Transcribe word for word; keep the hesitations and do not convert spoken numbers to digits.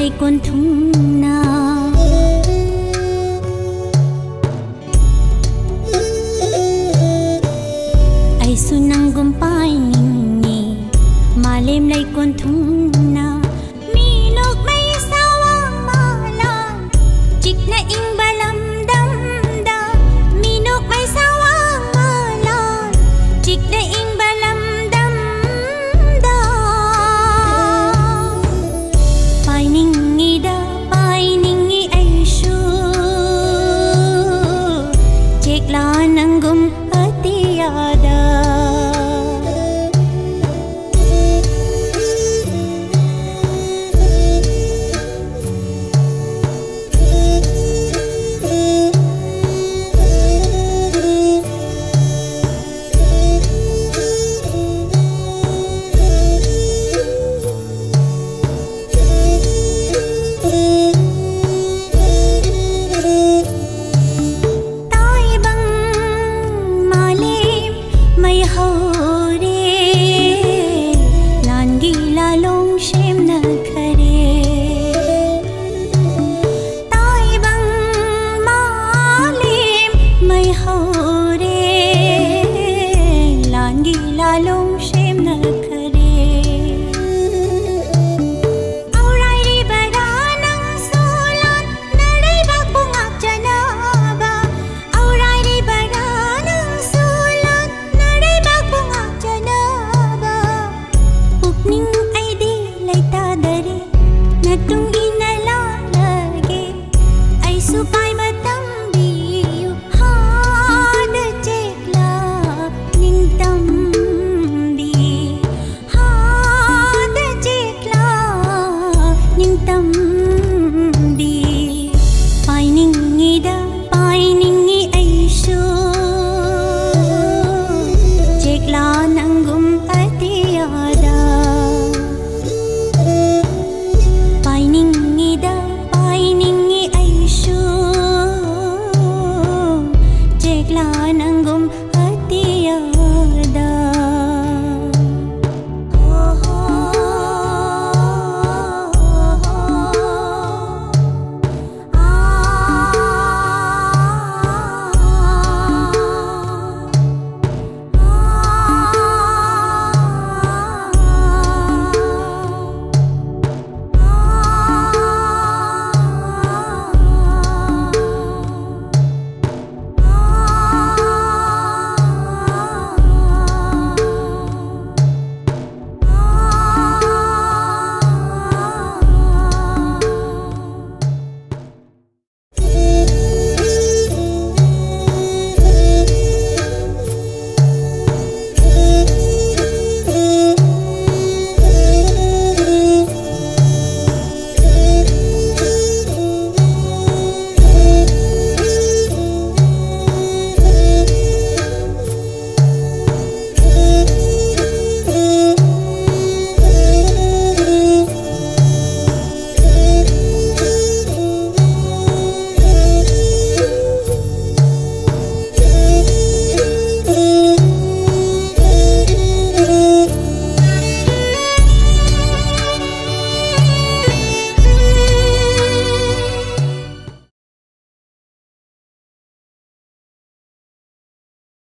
ꯂꯩꯀꯣꯟ ꯊꯨꯡꯅ ꯑꯩꯁꯨ ꯅꯪꯒꯨꯝ ꯄꯥꯏꯅꯤꯡꯉꯤ ꯃꯥꯂꯦꯝ ꯂꯩꯀꯣꯟ ꯊꯨꯡꯅ꯫ ꯃꯤꯅꯣꯛ ꯃꯩꯁꯥ ꯋꯥꯡꯃ ꯂꯥꯟ ꯆꯤꯛꯅ ꯏꯪꯕ ꯂꯝꯗꯝꯗ, ꯃꯤꯅꯣꯛ ꯃꯩꯁꯥ ꯋꯥꯡꯃ ꯂꯥꯟ ꯆꯤꯛꯅ ꯏꯪꯕ ꯂꯝꯗꯝꯗ꯫ ꯄꯥꯏꯅꯤꯡꯉꯤꯗ ꯄꯥꯏꯅꯤꯡꯉꯤ ꯑꯩꯁꯨ ꯆꯦꯛꯂꯥ ꯅꯪꯒꯨꯝ ꯑꯇꯤꯌꯥꯗ꯫ ꯇꯥꯏꯕꯪ ꯃꯥꯂꯦꯝ ꯃꯩ ꯍꯧꯔꯦ, ꯂꯥꯟꯒꯤ ꯂꯥꯂꯣꯡ ꯁꯦꯝꯅꯈꯔꯦ꯫ ꯇꯥꯏꯕꯪ ꯃꯥꯂꯦꯝ ꯃꯩ ꯍꯧꯔꯦ, ꯂꯥꯟꯒꯤ ꯂꯥꯂꯣꯡ ꯁꯦꯝꯅꯈꯔꯦ꯫ ꯍꯧꯔꯥꯏꯔꯤꯕꯔꯥ ꯅꯪꯁꯨ ꯂꯥꯟ ꯅꯔꯩꯕꯥꯛꯄꯨ ꯉꯥꯛꯆꯅꯕ? ꯍꯧꯔꯥꯏꯔꯤꯕꯔꯥ ꯅꯪꯁꯨ ꯂꯥꯟ ꯅꯔꯩꯕꯥꯛꯄꯨ ꯉꯥꯛꯆꯅꯕ? ꯄꯨꯛꯅꯤꯡ ꯑꯩꯗꯤ ꯂꯩꯇꯥꯗꯔꯦ, ꯅꯇꯨꯡ ꯏꯟꯅ ꯂꯥꯛꯂꯒꯦ꯫ ꯑꯩꯁꯨ ꯄꯥꯏꯕ ꯇꯝꯕꯤꯌꯨ, ꯍꯥꯗ ꯆꯦꯛꯂꯥ ꯅꯤꯡꯇꯝꯕꯤ꯫ ꯍꯥꯗ ꯆꯦꯛꯂꯥ ꯅꯤꯡꯇꯝꯕꯤ꯫ ꯄꯥꯏꯅꯤꯡꯉꯤꯗ ꯄꯥꯏꯅꯤꯡꯉꯤ ꯑꯩꯁꯨ ꯆꯦꯛꯂꯥ ꯅꯪꯒꯨꯝ ꯑꯇꯤꯌꯥꯗ꯫ ꯄꯥꯏꯅꯤꯡꯉꯤꯗ ꯄꯥꯏꯅꯤꯡꯉꯤ ꯑꯩꯁꯨ ꯆꯦꯛꯂꯥ ꯅꯪꯒꯨꯝ ꯑꯇꯤꯌꯥꯗ꯫